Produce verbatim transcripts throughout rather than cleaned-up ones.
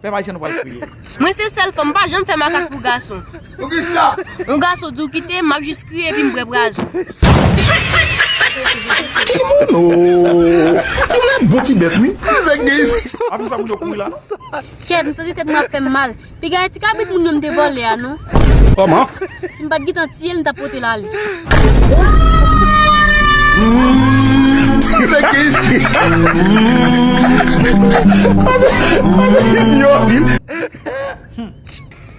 Pèp ayisyen nou pral kriye. Mwen se sèl fanm, m pa janm fè makak pou gason. Poukisa? Yon gason di w kite m, m ap jis kriye epi m bwè pwazon. Oh, ti moun bon ti bèt wi. Avèk de isi. Pa vin fè moun yo kouri la non. Kèt, m santi tèt mwen ap fè m mal. Piga ti kabrit moun yo m te vòlè a non. Kòman? Si m pa t gentan tiye l, m t ap pote l ale.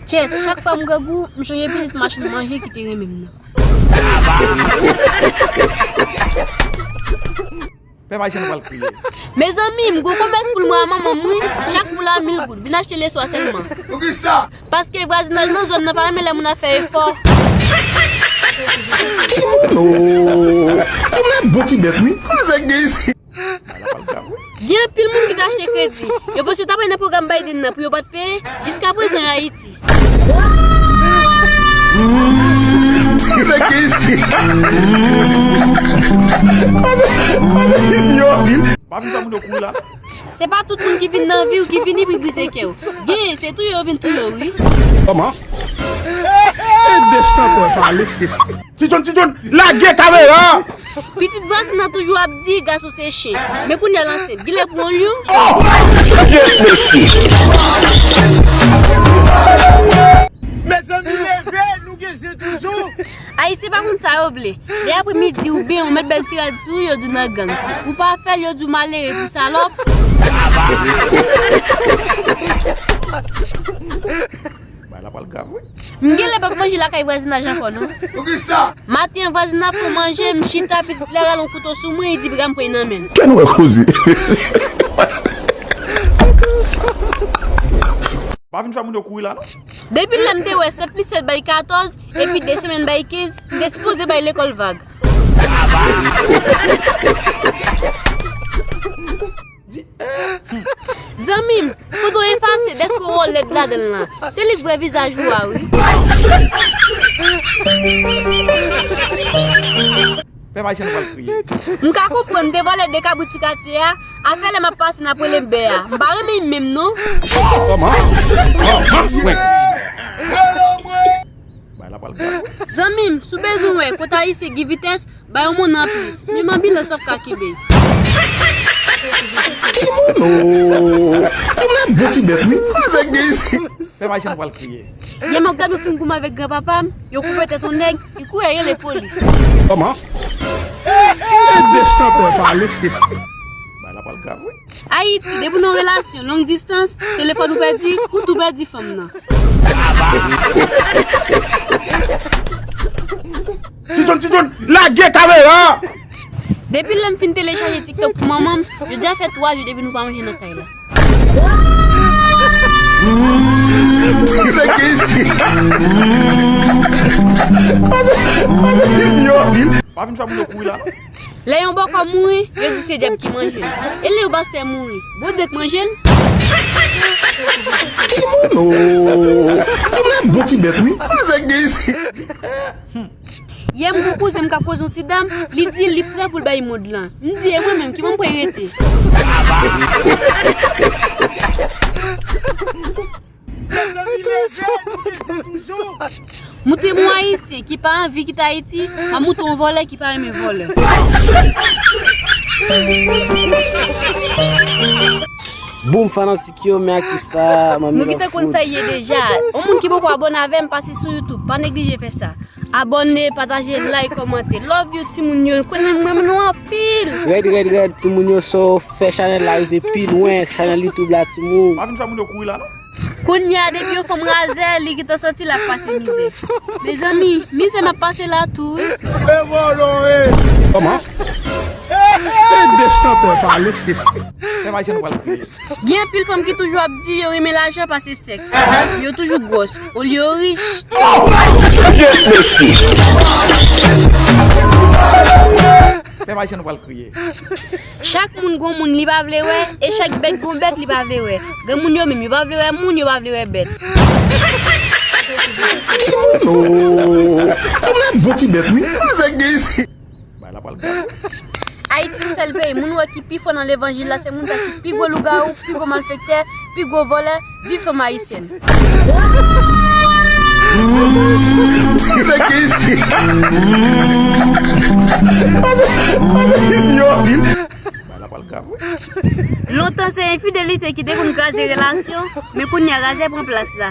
Kèt, chak fwa m grangou, m chanje pitit machann manje ki te renmen m nan. Pèp ayisyen nou pral kriye. Mezanmi, m gwo komès poul mwen a manman m wi. Chak poul a mil goud. Vin achte leswa sèlman. Poukisa? Paske vwazinaj nan zòn nan pa renmen lè moun ap fè efò. Oh, ti moun bon ti bèt wi. Avèk de isi. Gen anpil moun ki te achte kredi. Yo panse yo t ap al nan pwogram Biden nan pou yo pa t peye. Jiskaprezan yo Ayiti. Pa vin fè moun yo kouri la. Se pa tout moun ki vin nan vi w ki vini pou brize kè w. Genyen, se touye yo vin touye w, wi. Kòman? E de chantè pale. Ti John, Ti John, lage kamera! Pitit vwazin nan toujou ap di gason se chen. Men kounye a l ansent. Gilè pou yon lyon. Oh! Dye mesi! Mezanmi, leve, nou gen zen toujou. Ayisyen pa konn sa yo vle. Lè apremidi oubyen yon mèt bèl ti rad sou ou, yo di w nan gang. Ou pa fè l, yo di w malere pou salòp. Bagay la pral grav wi. M genlè p ap manje lakay vwazinaj ankò non. Poukisa? Maten an vwazin ap fè manje, m chita, pitit la rale yon kouto sou mwen, li di piga m pran nan men l. Kè nou wè koze. Pa vin fè moun yo kouri la non. Depi lè m te wè sèt plis sèt bay katòz, epi de semèn bay kenz, m te sipoze bay lekòl vag. Di, eh. Zanmi m, foto efase dèske w wè w lèd ladan l lan. Se li k vre vizaj ou a wi. Pèp ayisyen nou pral kriye. M ka konprann, m te vòlè de kabrit sou katye a, afè lè m ap pase n ap rele m bè a. M pa renmen l menm non. Kòman? Kòman? Mwen. Bay la pral grav. Zanmi m, si w bezwen wè kote ayisyen gen vitès, bay yon moun anplis. Menm anbilans p ap ka kenbe. Oh, ti moun bon ti bèt wi. Avèk de isi. Pèp ayisyen nou pral kriye. Yè m ap gade yon fim goumen avèk granpapa m, yo koupe tèt yon nèg, li kouri al rele polis. Kòman? E de chantè pale. Bay la pral grav wi. Ayiti, depi w nan relasyon long distans, telefòn ou pèdi, ou tou pèdi fanm nan. Ti John, Ti John, lage kamera! Depi lè m fin telechaje TikTok pou manman m, jodi a fè twa jou depi nou pa manje nan kay la. Pa vin fè moun yo kouri la non. Lè yon bòkò mouri, yo di se dyab ki manje l. E lè yon pastè mouri, Bondye k manje l? Oh, ti moun bon ti bèt wi. Avèk de isi. Yè m gon kouzen m k ap koze yon ti dam, li di li prè pou l bay mond lan. M di e mwen menm, ki mwen m prè rete? Mezanmi, leve, nou bezwen toujou. Montre m yon ayisyen ki pa anvi kite Ayiti, m ap montre w yon vòlè ki pa renmen vòlè. Boom fanatik yo, men akisa, manmi. Nou gentan konn sa l ye deja. Yon moun ki poko abòne avè m, pase sou YouTube, pa neglije fè sa. Abòne, pataje, like, kòmante. Love you timoun yo, konnen m renmen nou anpil. Rèd, rèd, rèd, timoun yo, so fè chanèl la rive pi lwen, chanèl YouTube la timoun. Pa vin fè moun yo kouri la non. Kounye a depi yon fanm razè, li gentan santi l ap pase mizè. Mezanmi, mizè m ap pase la tou wi. Kòman? E de chantè pale. Pèp ayisyen nou pral kriye. Gen anpil fanm ki toujou ap di yo renmen lajan pase sèks. Yo toujou gwòs, olye yo rich. Pèp ayisyen nou pral kriye. Chak moun gon moun li pa vle wè, e chak bèt gon bèt li pa vle wè. Granmoun yo menm, yo pa vle wè moun, yo pa vle wè bèt. Oh, ti moun bon ti bèt wi. Avèk de isi. Bay la pral grav. Ayiti se sèl peyi, moun wè ki pi fò nan levanjil la, se moun sa ki pi gwo lougawou, pi gwo malfektè, pi gwo vòlè, viv fanm ayisyèn. Bagay la pral grav, wi. Lontan se enfidelite ki te konn kraze relasyon, men kounye a razè pran plas la.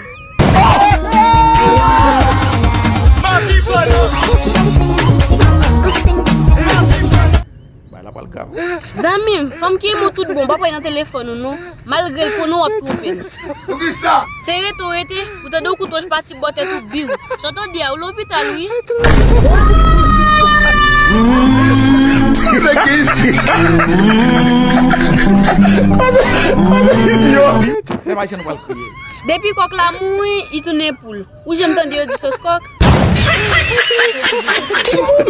Bagay la pral grav, wi. Zanmi m, fanm ki renmen w tout bon, pa pale nan telefòn ou non, malgre l konnen w ap twonpe l. Poukisa? Se rete w rete, ou tande yon kouto ch pati bò tèt ou biw. Sa w tande a, ou lopital wi. Depi kòk la mouri, li tounen poul. Ou janm tande yo di sòs kòk?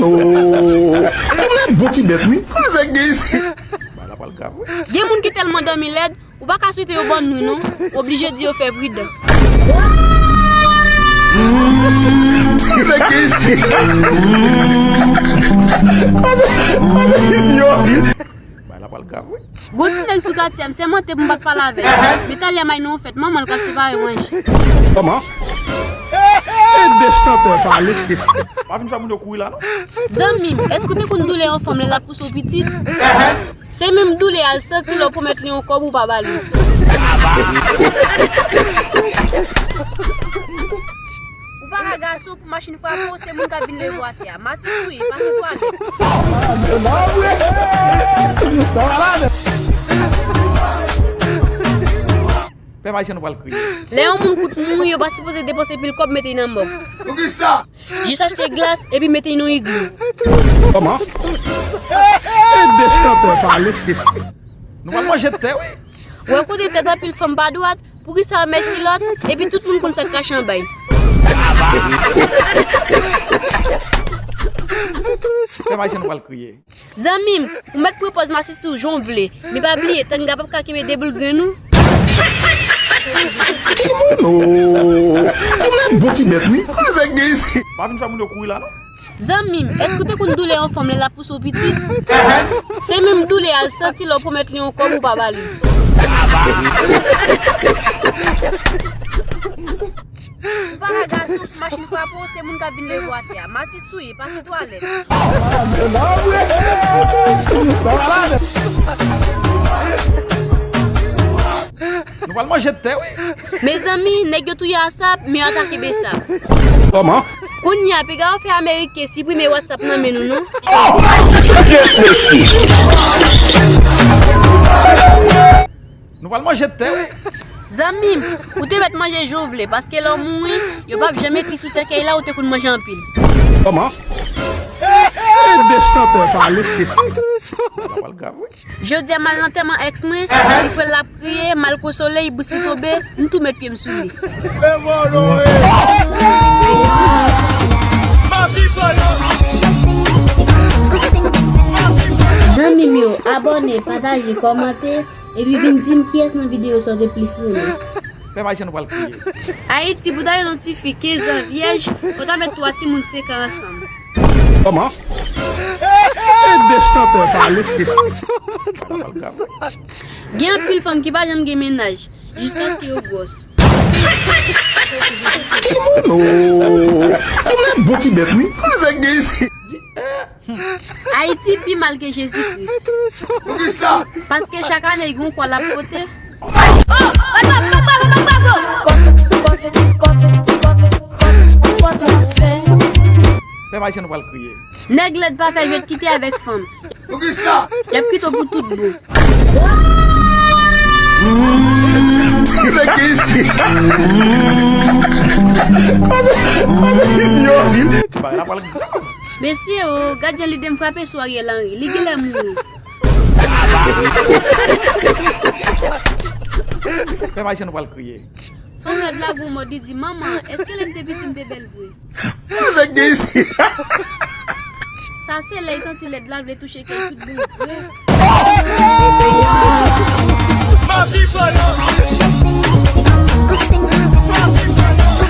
Oh, ti moun bon ti bèt wi. Bagay la pral grav, wi. Gen moun ki tèlman dòmi lèd, ou pa ka swete yo bòn nwi non. Ou oblije di yo fè pridan. Bagay la pral grav, wi. Gon ti nèg sou katye a, m sèmante pou m pa t pale avè l. Men talè a m al nan yon fèt, manman l k ap separe manje. Kòman? E de chantè pale. Pa vin fè moun yo kouri la, non. Zanmi m, èske w te konn doulè yon fanm lè l ap pouse w pitit? Se menm doulè a l santi lè w pwomèt li yon kòb ou pa ba li. Ou pa ka gason pou machin frape w, se moun k ap vin leve w atè a. Masisi, pase twalèt. Pèp ayisyen nou pral kriye. Lè yon moun kout mouri, yo pa sipoze depanse pil kòb mete l nan mòg. Poukisa? Jis achte glas epi mete l nan iglou. Kòman? E de chantè pale. Nou pral manje tè, wi. Ou wè kote tèt anpil fanm pa dwat, poukisa yo met kilòt, epi tout moun konn sa k kache anba l? Pèp ayisyen nou pral kriye. Zanmi m, ou mèt pran pòz masisi w jan w vle, men pa bliye, tanga p ap ka kenbe de boul grenn ou. Oh, ti moun bon ti bèt, wi. Pa vin fè moun yo kouri la, non. Zanmi m, èske w te konn doulè yon fanm lè l ap pouse w pitit? Se menm doulè a l santi lè w pwomèt li yon kòb ou pa ba li. Ou pa ka gason pou machin frape w, se moun k ap vin leve w atè a. Masisi, pase twalèt. Nou pral manje tè, wi. Mezanmi, nèg yo touye asap, men yo atake besap. Kòman? Kounye a, piga w fè ameriken siprime WhatsApp nan men nou, non. Oh! Yes, mesye. Nou pral manje tè, wi. Zanmi m, ou te mèt manje jan w vle, paske lè w mouri, yo p ap janm ekri sou sèkèy la ou te konn manje anpil. Kòman? E de chantè pale. Sa pral grav, wi. Jodi a m al nan antèman èks mwen, ti frè l ap kriye, m al konsole l, bous li tonbe, m tou met pye m sou li. Zanmi m yo, abòne, pataje, kòmante, epi vin di m kiyès nan videyo sa w te plis renmen. Pèp ayisyen nou pral kriye. Ayiti, pou ta jwenn yon ti fi kenz an vyèj, fò ta met twa timoun senk an ansanm. Kòman? E de chantè pale. Gen anpil fanm ki pa janm gen mennaj, jiskaske yo gwòs. Oh, ti moun bon ti bèt, wi. Avèk gen isi. Ayiti pi mal ke Jezi Kris. Poukisa? Paske chak ane, gen yon kwa l ap pote. Pèp ayisyen nou pral kriye. Nèg lèd pa fè jwèt kite avèk fanm. Poukisa? Y ap kite w pou tout bon. Bagay la pral grav. Mesye o, gad jan lide m frape sou Ariel Henry. Li genlè mouri. Pèp ayisyen nou pral kriye. Fanm lèd la gon mòd, li di, "Manman, èske lè m te piti m te bèl vre?" Avèk gen isi. Sa se lè l santi lèd la vle touche kè l tout bon vre.